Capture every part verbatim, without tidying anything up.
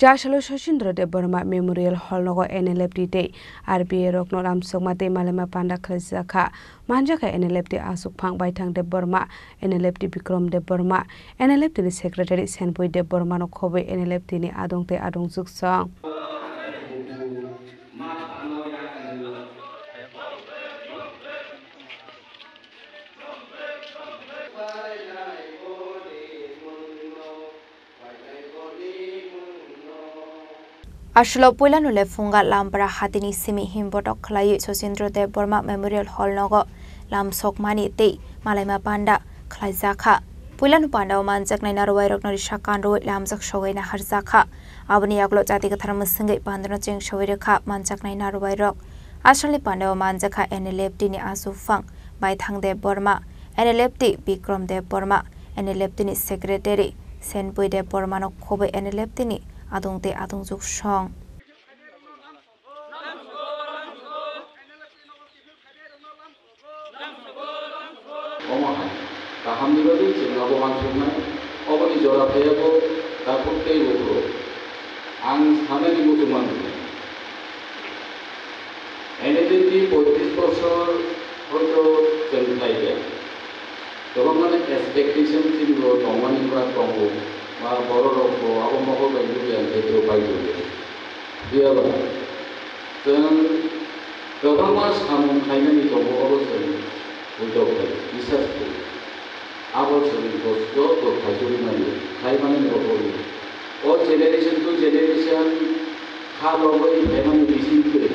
Asalo Sachindra Debbarma Memorial Hall nogo N L F T tei R B A rokno lamsokma tei malaima panda khwlaijakha. Manjakha N L F T aswkphang Baithang Debbarma, N L F T Bikram Debbarma, N L F T ni Secretary Senpui Debbarma no khobwi N L F T ni adong tei adongjwk song. Aswlo puilano le phunga Lampra hatini simi himbotok khlaiwi Sachindra Debbarma Memorial Hall nogo lamsokmani tei malaima panda khlaijakha. Puilano pandao manjaknai narwuiairokno risa kanrwi lamjak sogwi naharjakha. Aboni yagulo jati kwthar mwswngwi pandano chengsawi rwkha manjaknai narwuiairok. Asalni pandao manjakha N L F T ni aswkphang Baithang Debbarma, N L F T Bikram Debbarma, N L F T ni Secretary Senpui Debbarmano khobwi N L F T ni adong tei adongjwk song. Omo hai kahamni bagwi chwng abo uansuknai, oboni jora phaiyago takhuk tei bukhuk. Ang sanani muchungma nuknai. N L F T poitris bosor hoito chwng khlai kha. Kwbangmani expectation chini bo tongmani ba tongo, ba borok rok bo abo mokol bai nukya hwnkhe tei pai tongkha. Phiya ba chwng kwbangma samung khlaimani tongo, abo chwng buidok bai bisas khlai. Abo chwng bo joto khaisugwi manya, khlai mani bo kori. O generation to generation kha lobwi phaimani bisingtwi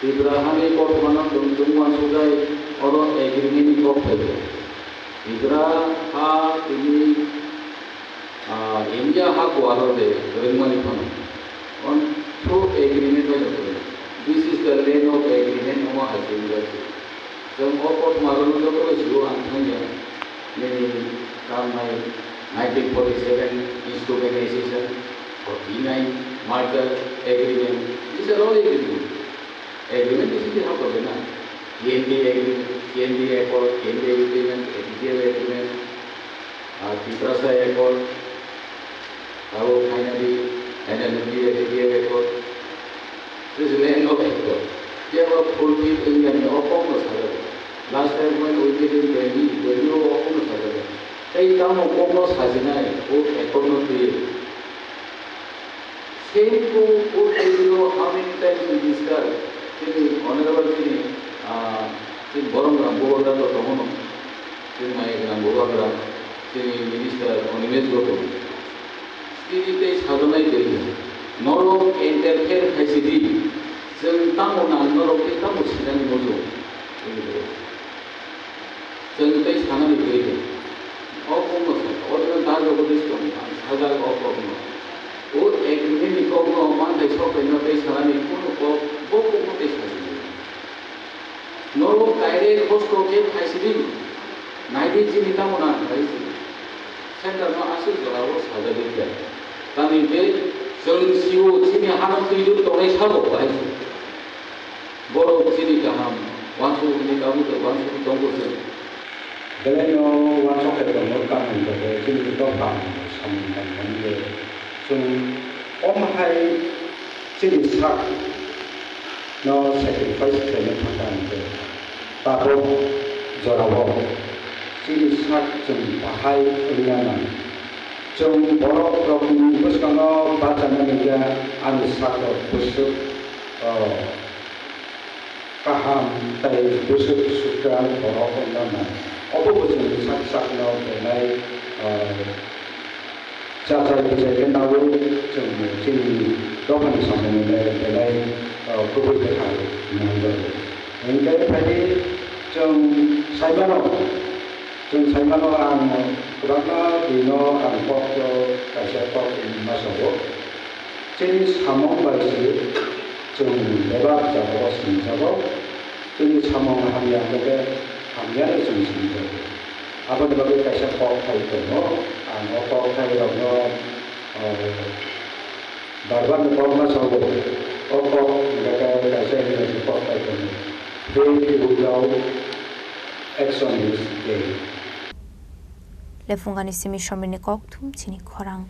Tripura hani kothoma chwng chwng uansukjai, oro agreement ni kok phaikha. Tripura ha tini, ah, India ha kuaro de rwngmani phano. On through agreement bai rwkha. This is the land of agreement, omo hai tini bai. Chwng o kothoma rwno joto bai sio ang thangya. Nini kamnai nineteen forty-seven East Organization, forty-nine Merger Agreement. These are all agreement. Agreement is in the house of the land. T N D agreement, T N D Accord, T N D agreement, A P T L agreement, uh, Tiprasa Accord, abo finally, finally, A P T L Accord. This is land of Accord. They have a full field Indian, no problem, sir. Last time when we did in Delhi, Delhi, no problem, sir. Tei tamo kokno sajinai, o Accord no twi. Same to put, I don't know how many times we discuss, chini honorable chini, ah, chini borom gram bubagra to tongo no, chini mai gram bubagra, chini minister Animesh Gautam. Chini tei sajaknai tei norok interfere khai sidi, chwng tamo nang norok tei tamo sinani muchung. Chwng tei sanani kwrwi kha. O kokno sa, o jora da jagodish tong, ang sajak o kokno. O agreement ni kokno manthai sokphaino tei sanani kunu kok, bo kokno tei sajak. Norok direct hosto khe phaisidi, naidi chini tamo na phaisidi. Center no aswk jora o sajagwi kha. Tamni khe chwng sio chini hano twiwi tongnai sabo phaisidi. Borok chini kaham uansukni tabuk uansukwi tongo chwng. Belaino uansuk khe tongo, kaham khe chini dopha samung tangmani je chwng omo hai chini sakno sacrifice khlaina thangkha hwnkhe tabuk jorao chini sak chwng bahai wngya nang. Chwng borok rokni bwskango bachanani hwnkhe ani sak rok bwswk, o, kaham tei bwswk swkang borok wngna nang. Obo bo chwngni sak sakno belai, ah, chachai bwchai khe naui chwng chini dophani samungni belai, ah, kubui bwkhak nangjago. Hinkhe phaidi chwng saimano, chwng saimano ang kwbangma dino ang kok kaisa kok ma sago. Chini samung bai se chwng bebak jagao sinijago. Chini samung hamya hwnkhe hamyano chwng sinijago. Aboni bagwi kaisa kokthai tongo. Ang o kokthairokno, o, bar bar ni kokma sago. O kok hwnkhe kaisa English ni kokthai tongo. Faith without action is dead. Lephungani simi somini kokthum chini khorang.